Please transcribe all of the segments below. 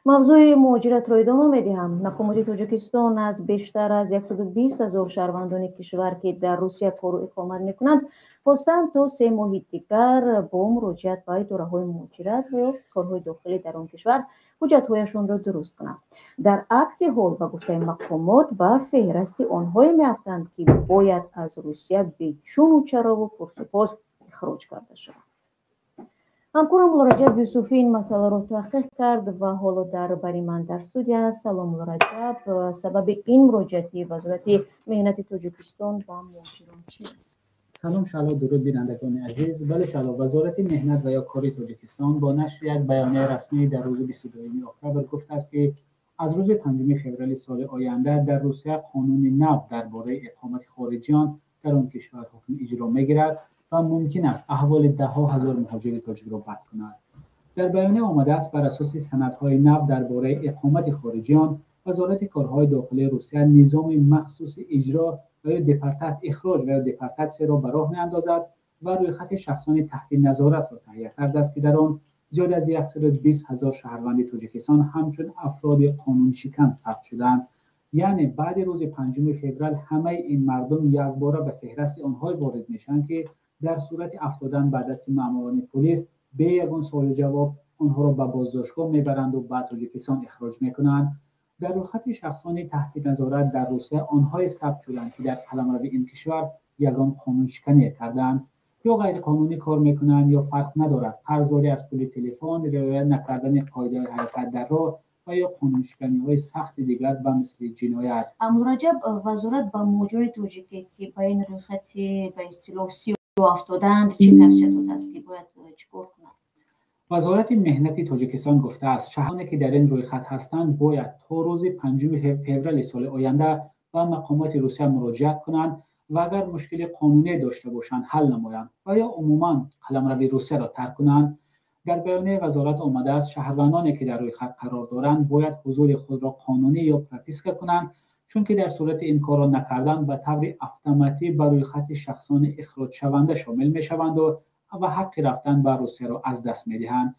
Мавзӯи муҳоҷиратро идома медиҳам. Мақомоти Тоҷикистон аз бештар аз 120 ҳазор шаҳрвандони кишвар, ки дар Русия кору иқомат мекунанд, хостанд, то 3 моҳи дигар бо муроҷиат ба идораҳои муҳоҷират ва ё корҳои дохилӣ дар он кишвар ҳуҷҷатҳояшонро дуруст кунанд. Дар акси ҳол, ба гуфтаи мақомот, ба феҳрасти онҳое меафтанд, ки бояд аз Русия бечуну чарову пурсупос ихроҷ карда шаванд. Ҳамкорам Муллораҷаб Юсуфӣ ин масъаларо таҳқиқ кард ва ҳоло дар бари ман дар студия аст. Салом, Муллораҷаб. Сабаби ин муроҷиати Вазорати меҳнати Тоҷикистон ба муҳоҷирон чи аст? Салом, Шаҳло, дуруд, бинандагони азиз. Бале, Шаҳло, Вазорати меҳнат ва ё кори Тоҷикистон бо нашри як баёнияи расмӣ дар рӯзи 22 октябр гуфтааст, ки аз рӯзи 5 феврали соли оянда дар Русия қонуни нав дар бораи иқомати хориҷиён дар он кишвар ҳукми иҷро мегирад ва мумкин аст аҳволи даҳҳо ҳазор муҳоҷири тоҷикро бад кунад. Дар баёния омадааст, бар асоси санадҳои нав дар бораи иқомати хориҷиён, Вазорати корҳои дохилии Русия низоми махсуси иҷро ва ё ихроҷ ва ё депортатсияро ба роҳ меандозад ва рӯйхати шахсони таҳти назоратро таҳия кардааст, ки дар он зиёд аз 120 ҳазор шаҳрванди Тоҷикистон ҳамчун афроди қонуншикан сабт шудаанд. Яъне баъди рӯзи 5 феврал ҳамаи ин мардум якбора ба феҳрасти онҳое ворид мешаванд, ки дар сурати афтодан ба дасти маъмурони пулис бе ягон суолу ҷавоб онҳоро ба боздоштгоҳ мебаранду ба Тоҷикистон ихроҷ мекунанд. Дар рӯйхати шахсони таҳти назорат дар Русия онҳое сабт шуданд, ки дар қаламрави ин кишвар ягон қонуншикане кардаанд ё ғайриқонунӣ кор мекунанд, ё фарқ надорад, қарздорӣ аз пули телефон, риоя накардани қоидаҳои ҳаракат дар роҳ ва ё қонуншиканиҳои сахти дигар ба мисли ҷиноят. Муллораҷаб, вазорат ба муҳоҷирони тоҷике, ки ба ин рӯйхати ба истилоҳ сиёҳ афтодаанд, чӣ тавсия додааст, ки бояд чӣ кор кунанд? Вазорати меҳнати Тоҷикистон гуфтааст, шаҳрвандоне, ки дар ин рӯйхат ҳастанд, бояд то рӯзи 5 феврали соли оянда ба мақомоти Русия муроҷиат кунанд ва агар мушкили қонуние дошта бошанд, ҳал намоянд ва ё умуман қаламрави Русияро тарк кунанд. Дар баёнияи вазорат омадааст, шаҳрвандоне, ки дар рӯйхат қарор доранд, бояд ҳузури худро қонунӣ ё прописка кунанд, чунки дар сурати ин корро накардан ба таври автоматӣ ба рӯйхати шахсони ихроҷшаванда шомил мешаванду ва ҳаққи рафтан ба Русияро аз даст медиҳанд.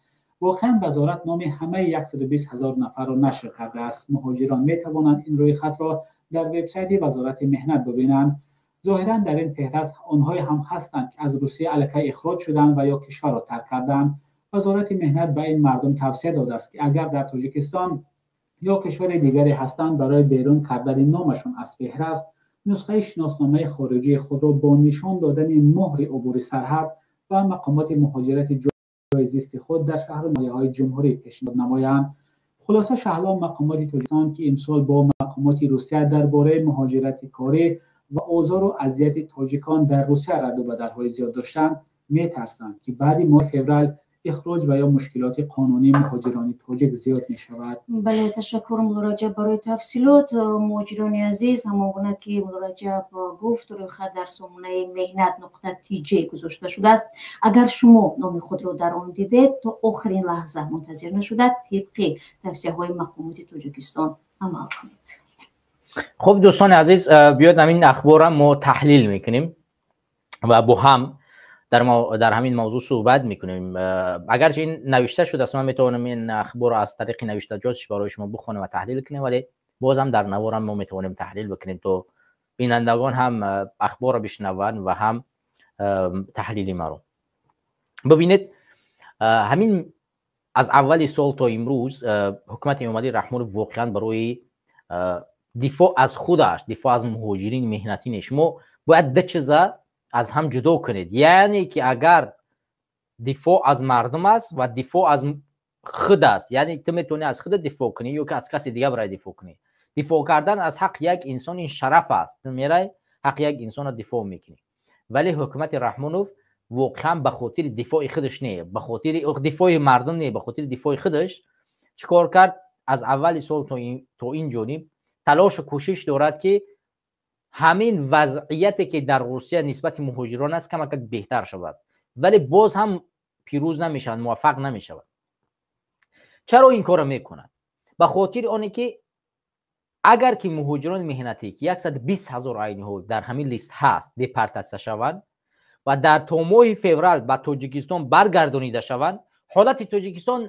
Воқеан, вазорат номи ҳамаи 120 ҳазор нафарро нашр кардааст. Муҳоҷирон метавонанд ин рӯйхатро дар вебсайти Вазорати меҳнат бибинанд. Зоҳиран, дар ин феҳраст онҳое ҳам ҳастанд, ки аз Русия аллакай ихроҷ шуданд ва ё кишварро тарк карданд. Вазорати меҳнат ба ин мардум тавсия додааст, ки агар дар Тоҷикистон ё кишвари дигаре ҳастанд, барои берун кардани номашон аз феҳраст нусхаи шиносномаи хориҷии худро бо нишон додани муҳри убури сарҳад ба мақомоти муҳоҷирати ҷои зисти худ дар шаҳру ноҳияҳои ҷумҳурӣ пешниҳод намоянд. Хулоса, Шаҳло, мақомоти Тоҷикистон, ки имсол бо мақомоти Русия дар бораи муҳоҷирати корӣ ва озору азияти тоҷикон дар Русия раду бадалҳои зиёд доштанд, метарсанд, ки баъди моҳи феврал ихроҷ ва ё мушкилоти қонунии муҳоҷирони тоҷик зиёд мешавад. Бале, ташаккур, Муллораҷаб, барои тафсилот. Муҳоҷирони азиз, ҳамон гуна ки Муллораҷаб гуфт, рӯйхат дар сомонаи меҳнат.тj гузошта шудааст. Агар шумо номи худро дар он дидед, то охирин лаҳза мунтазир нашуда, тибқи тавсияҳои мақомоти Тоҷикистон амал кунед. Хуб, дӯстони азиз, биёд ҳамин ахборам мо таҳлил мекунем ва бо ҳам дар ҳамин мавзӯъ суҳбат мекунем. Агарчи ин навишта шудааст, ман метавонам ин ахборро аз тариқи навиштаҷотш барои шумо бихонем ва таҳлил кунем, вале бозам дар наворам мо метавонем таҳлил бикунем, то бинандагон ҳам ахборро бишнаванд ва ҳам таҳлили маро. Бибинед, ҳамин аз аввали сол то имрӯз ҳукумати Эмомалӣ Раҳмонов воқеан барои дифоъ аз худаш, дифоъ аз муҳоҷирини меҳнатӣ не. Шумо бояд ду чиза аз ҳам ҷудо кунед, яъне ки агар дифоъ аз мардум аст ва дифоъ аз худ аст. Яъне ту метавонӣ аз худат дифоъ кунӣ ё ки аз каси дига барои дифоъ кунӣ. Дифоъ кардан аз ҳаққи як инсон ин шараф аст. Ту мерай, ҳаққи як инсонро дифоъ мекунӣ. Вале ҳукумати Раҳмонов воқеан ба хотири дифои худаш не, ба хотири дифои мардум не, ба хотири дифои худаш чӣ кор кард? Аз аввали сол то ин ҷониб талошу кӯшиш дорад, ки ҳамин вазъияте, ки дар Русия нисбати муҳоҷирон аст, камакак беҳтар шавад, вале боз ҳам пирӯз намешавад, муваффақ намешавад. Чаро ин корро мекунад? Ба хотири оне ки агар ки муҳоҷирони меҳнатӣ, ки 120 ҳазор айни ҳол дар ҳамин лист ҳаст, депортатсия шаванд ва дар то моҳи феврал ба Тоҷикистон баргардонида шаванд, ҳолати Тоҷикистон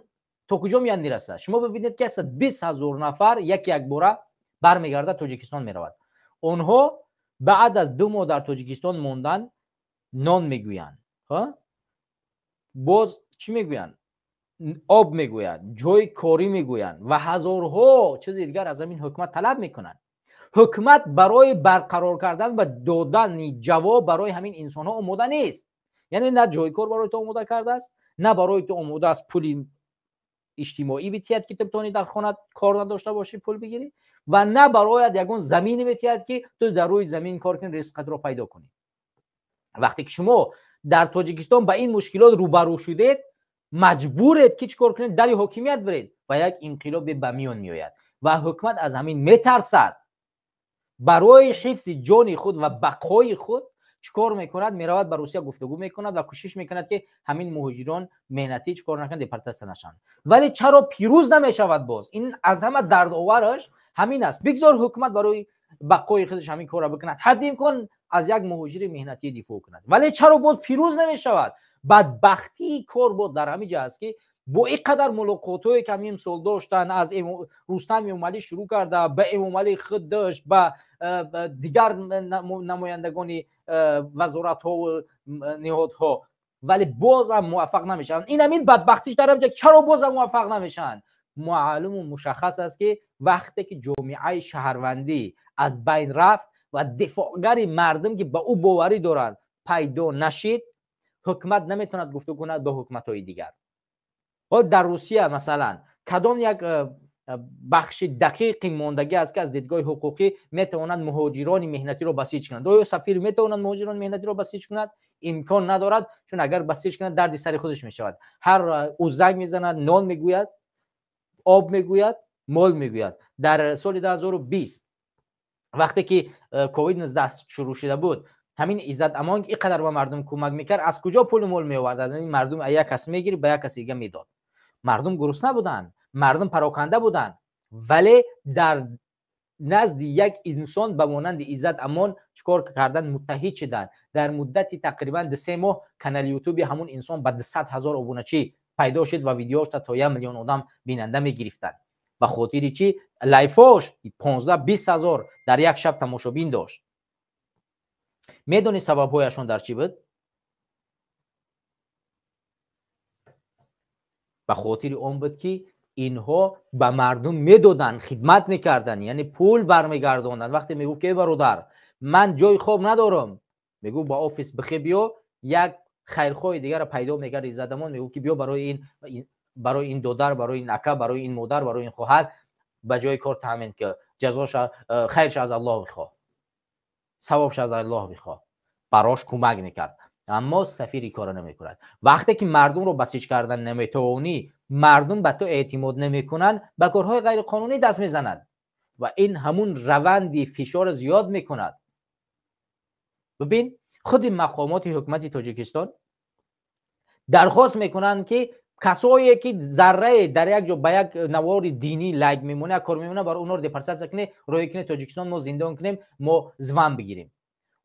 То куҷо меяд мирасад? Шумо бибинед, ки 120 000 нафар як якбора бармегардад, Тоҷикистон меравад. Онҳо баъд аз 2 моҳ дар Тоҷикистон мондан нон мегӯянд, боз чӣ мегӯянд, об мегӯянд, ҷои корӣ мегӯянд ва ҳазорҳо чизи дигар аз ҳамин ҳукумат талаб мекунанд. Ҳукумат барои барқарор кардан ва додани ҷавоб барои ҳамин инсонҳо омода нест. Яъне на ҷои кор барои ту омода кардааст, на барои ту омода аст пули иҷтимоӣ битиҳад, ки ту битавонӣ дар хона кор надошта бошӣ, пул бигирӣ, ва на барояд ягон замине метиҳад, ки ту дар рӯи замин кор кунӣ, ризқатро пайдо кунӣ. Вақте ки шумо дар Тоҷикистон ба ин мушкилот рӯбарӯ шудед, маҷбуред, ки чӣ кор кунед? Дари ҳокимият биред ва як инқилобе ба миён меояд ва ҳукумат аз ҳамин метарсад. Барои ҳифзи ҷони худ ва бақои худ чӣ кор мекунад? Меравад, ба Русия гуфтугӯ мекунад ва кӯшиш мекунад, ки ҳамин муҳоҷирон меҳнатӣ чӣ кор накунанд, депортатсия нашаванд. Вале чаро пирӯз намешавад? Боз ин аз ҳама дардовараш ҳамин аст. Бигзор ҳукумат барои бақои худаш ҳамин корро бикунад, ҳадди имкон аз як муҳоҷири меҳнатӣ дифоъ кунад. Вале чаро боз пирӯз намешавад? Бадбахтии кор боз дар ҳамин ҷа аст, ки бо ин қадар мулоқотҳое, ки ҳамин сол доштанд, аз Рустам Эмомалӣ шурӯъ карда, ба Эмомалӣ худаш, ба дигар намояндагони вазоратҳову ниҳодҳо, вале бозам муваффақ намешаванд. Ин ҳамин бадбахтиш дар ҳамин ҷа. Чаро бозам муваффақ намешаванд? Маълуму мушаххас аст, ки вақте ки ҷомеаи шаҳрвандӣ аз байн рафт ва дифоъгари мардум, ки ба ӯ боварӣ доранд, пайдо нашид, ҳукумат наметавонад гуфтугӯ кунад бо ҳукуматҳои дигар. Дар Русия, масалан, кадом як бахши дақиқи мондагӣ аст, ки аз дидгоҳи ҳуқуқӣ метавонанд муҳоҷирони меҳнатиро басиҷ кунанд? Оё сафир метавонад муҳоҷирони меҳнатиро басиҷ кунад? Имкон надорад, чун агар басиҷ кунад, дарди сари худаш мешавад. Ҳар ӯ занг мезанад, нон мегӯяд, об мегӯяд, мол мегӯяд. Дар соли 2020, вақте ки ковид 19 шурӯъ шуда буд, ҳамин Иззат Амон ин қадар ба мардум кӯмак мекард, аз куҷо пулу мол меовард? Аз ин мардум як кас мегирифт, ба як каси дига медод. Мардум гурусна буданд, мардум пароканда буданд, вале дар назди як инсон ба монанди Иззат Амон чӣ кор карданд? Муттаҳид шуданд. Дар муддати тақрибан 2-3 моҳ канали Ютуби ҳамун инсон ба 200 000 обуначӣ пайдо шуд ва видеош то 1 миллион одам бинанда мегирифтанд. Ба хотири чӣ? Лайфош 15-20 ҳазор дар як шаб тамошобин дошт. Медонӣ, сабабҳояшон дар чӣ буд? Ба хотири он буд, ки инҳо ба мардум медоданд, хидмат мекарданд, яъне пул бармегардонданд. Вақте мегуфт, ки бародар, ман ҷои хоб надорам, мегуфт, ба офис бихе биё, як хайрхоҳи дигарро пайдо мекард Иззат Амон, мегуфт, ки биё, барои ин додар, барои ин ака, барои ин модар, барои ин хоҳар ба ҷои кор таъмин ки, ҷазоша хайрша аз Аллоҳ бихоҳ, савобша аз Аллоҳ бихоҳ. Барош кӯмак мекард. Аммо сафир ин корро намекунад. Вақте ки мардумро басиҷ кардан наметавонӣ, мардум ба ту эътимод намекунанд, ба корҳои ғайриқонунӣ даст мезанад ва ин ҳамун раванди фишорро зиёд мекунад. Бибин, худи мақомоти ҳукумати Тоҷикистон дархост мекунанд, ки касое ки заррае дар як ҷо ба як навори динӣ лайк мемонад, як кор мемонад, барои онҳоро депортатсия кунем, роҳӣ кунем Тоҷикистон, мо зиндон кунем, мо зван бигирем.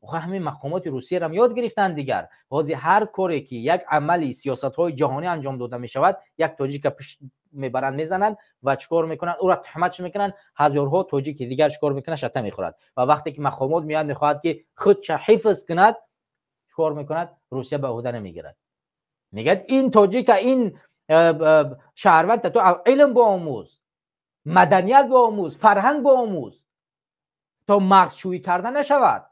Охир ҳамин мақомоти Русияам ёд гирифтанд дигар. Ҳозир ҳар коре ки як амали сиёсатҳои ҷаҳонӣ анҷом дода мешавад, як тоҷика пушт мебаранд, мезананд ва чӣ кор мекунанд? Ӯро туҳматш мекунанд. Ҳазорҳо тоҷики дигар чӣ кор мекунанд? Шата мехӯрад. Ва вақте ки мақомот меояд, мехоҳад, ки худша ҳифз кунад, чӣ кор мекунад? Русия ба ӯҳда намегирад, мегӯяд, ин тоҷика, ин шаҳрванд, ту илм биомӯз, маданият биомӯз, фарҳанг биомӯз, то мағзшӯӣ карда нашавад.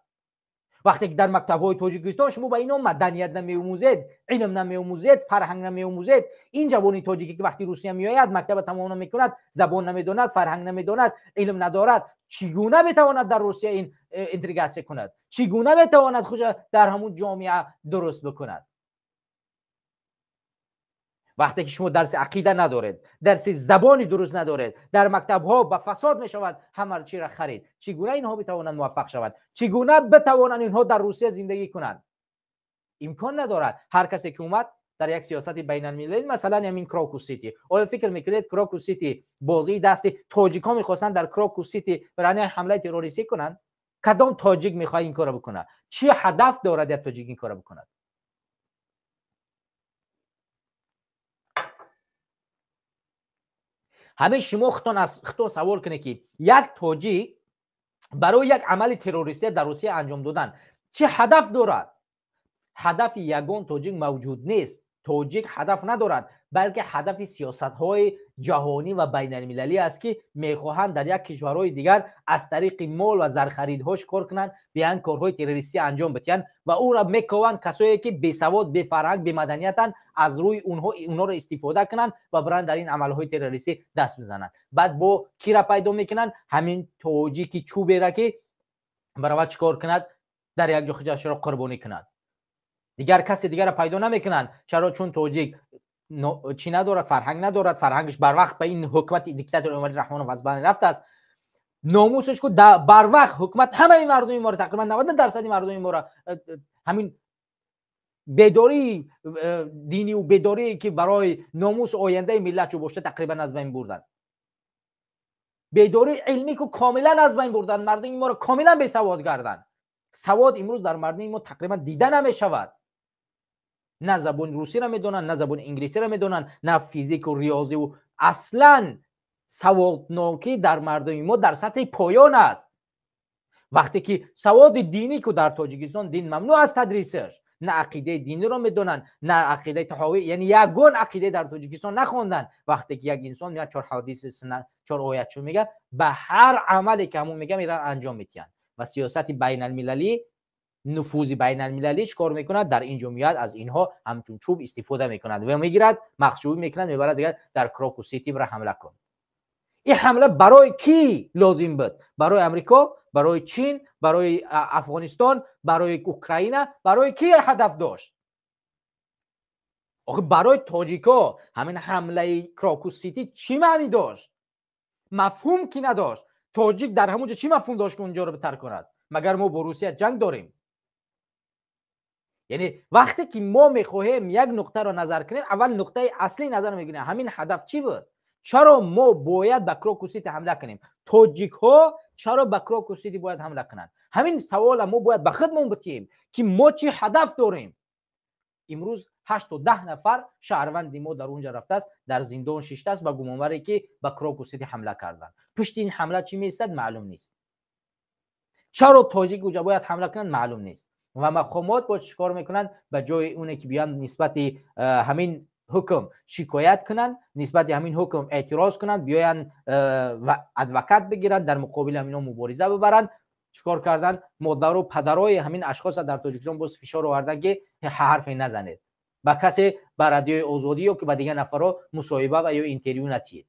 Вақте ки дар мактабҳои Тоҷикистон шумо ба ино маданият намеомӯзед, илм намеомӯзед, фарҳанг намеомӯзед, ин ҷавони тоҷике, ки вақти Русия меояд, мактаба тамом намекунад, забон намедонад, фарҳанг намедонад, илм надорад, чӣ гуна метавонад дар Русия ин интегратсия кунад? Чӣ гуна метавонад худша дар ҳамун ҷомеа дуруст бикунад? Вақте ки шумо дарси ақида надоред, дарси забони дуруст надоред, дар мактабҳо ба фасод мешавад, ҳама чиро харид, чӣ гуна инҳо метавонанд муваффақ шаванд? Чӣ гуна битавонанд инҳо дар Русия зиндагӣ кунанд? Имкон надорад. Ҳар касе ки омад дар як сиёсати байналмилалӣ, масалан, ҳамин Крокус Сити, оё фикр мекунед, Крокус Сити бозии дасти тоҷикҳо мехостанд дар Крокус Сити барои ҳамлаи террористӣ кунанд? Кадом тоҷик мехоҳад ин корро бикунад? Чӣ ҳадаф дорад як тоҷик ин корро бикунад? Ҳамин шумо худтон аз худтон савол кунед, ки як тоҷик барои як амали террористия дар Русия анҷом додан чӣ ҳадаф дорад? Ҳадафи ягон тоҷик мавҷуд нест. Тоҷик ҳадаф надорад, балки ҳадафи сиёсатҳои ҷаҳонӣ ва байналмилалӣ аст, ки мехоҳанд дар як кишварҳои дигар аз тариқи мол ва зархаридҳо кор кунанд, биёянд, корҳои террористӣ анҷом бидиҳанд ва ӯро мекованд касое, ки бесавод, бефарҳанг, бемаданиятанд, аз рӯи онҳо онҳоро истифода кунанд ва биранд, дар ин амалҳои террористӣ даст бизананд. Баъд бо кира пайдо мекунанд? Ҳамин тоҷики чӯбера, ки баравад, чӣ кор кунад, дар як ҷо худашро қурбонӣ кунад. Дигар касе дигарро пайдо намекунанд. Чаро? Чун тоҷик чӣ надорад? Фарҳанг надорад. Фарҳангаш барвақт ба ин ҳукумати диктатор Эмомалӣ Раҳмонов аз байн рафтааст. Номусаш ку барвақт ҳукумат ҳамаи мардуми моро, тақрибан 90 дарсади мардуми моро, ҳамин бедории диниву бедорие, ки барои номусу ояндаи миллат чӯ бошта, тақрибан аз байн бурданд. Бедории илмӣ ку комилан аз байн бурданд. Мардуми моро комилан бесавод карданд. Савод имрӯз дар мардуми мо тақрибан дида намешавад. На забони русиро медонанд, на забони инглисиро медонанд, на физику риёзиву. Аслан саводнокӣ дар мардуми мо дар сатҳи поён аст. Вақте ки саводи динӣ ку дар Тоҷикистон дин мамнӯъ аст тадрисаш, на ақидаи диниро медонанд, на ақидаи Таҳовӣ, яъне ягон ақида дар Тоҷикистон нахонданд. Вақте ки як инсон меяд, чор ҳадиси, чор оят чун мега, ба ҳар амале ки ҳамон мега, меран, анҷом медиҳанд. Ва сиёсати байналмилалӣ, нуфузи байналмилалӣ чӣ кор мекунад? Дар ин ҷо меояд, аз инҳо ҳамчун чӯб истифода мекунад ва мегирад, махшӯбӣ мекунад, мебарад, дигар дар Крокус Сити бира, ҳамла кун. Ин ҳамла барои кӣ лозим буд? Барои Амрико, барои Чин, барои Афғонистон, барои Украина? Барои кӣ ҳадаф дошт охи? Барои тоҷико ҳамин ҳамлаи Крокус Сити чӣ маънӣ дошт? Мафҳум ки надошт. Тоҷик дар ҳамон ҷо чӣ мафҳум дошт, ки унҷоро битар кунад? Магар мо бо Русия ҷанг дорем? Яъне вақте ки мо мехоҳем як нуқтаро назар кунем, аввал нуқтаи аслӣ назар мекунем: ҳамин ҳадаф чӣ буд? Чаро мо бояд ба Крокус Сити ҳамла кунем? Тоҷикҳо чаро ба Крокус Сити бояд ҳамла кунанд? Ҳамин савола мо бояд ба худмон битиҳем, ки мо чӣ ҳадаф дорем. Имрӯз 8 то 10 нафар шаҳрванди мо дар унҷа рафтааст, дар зиндон шиштааст ба гумонбаре, ки ба Крокус Сити ҳамла карданд. Пушти ин ҳамла чӣ меистад, маълум нест. Чаро тоҷик уҷа бояд ҳамла кунанд, маълум нест. Ва мақомот боз чӣ кор мекунанд? Ба ҷои оне ки биёянд, нисбати ҳамин ҳукм шикоят кунанд, нисбати ҳамин ҳукм эътироз кунанд, биёянд ва адвокат бигиранд, дар муқобили ҳамино мубориза бибаранд, чӣ кор карданд? Модару падарои ҳамин ашхоса дар Тоҷикистон боз фишор оварданд, ки ҳарфе назанед ба касе, ба Радиои Озодӣ ё ки ба дигар нафарҳо мусоҳиба ва ё интервю натиҳед.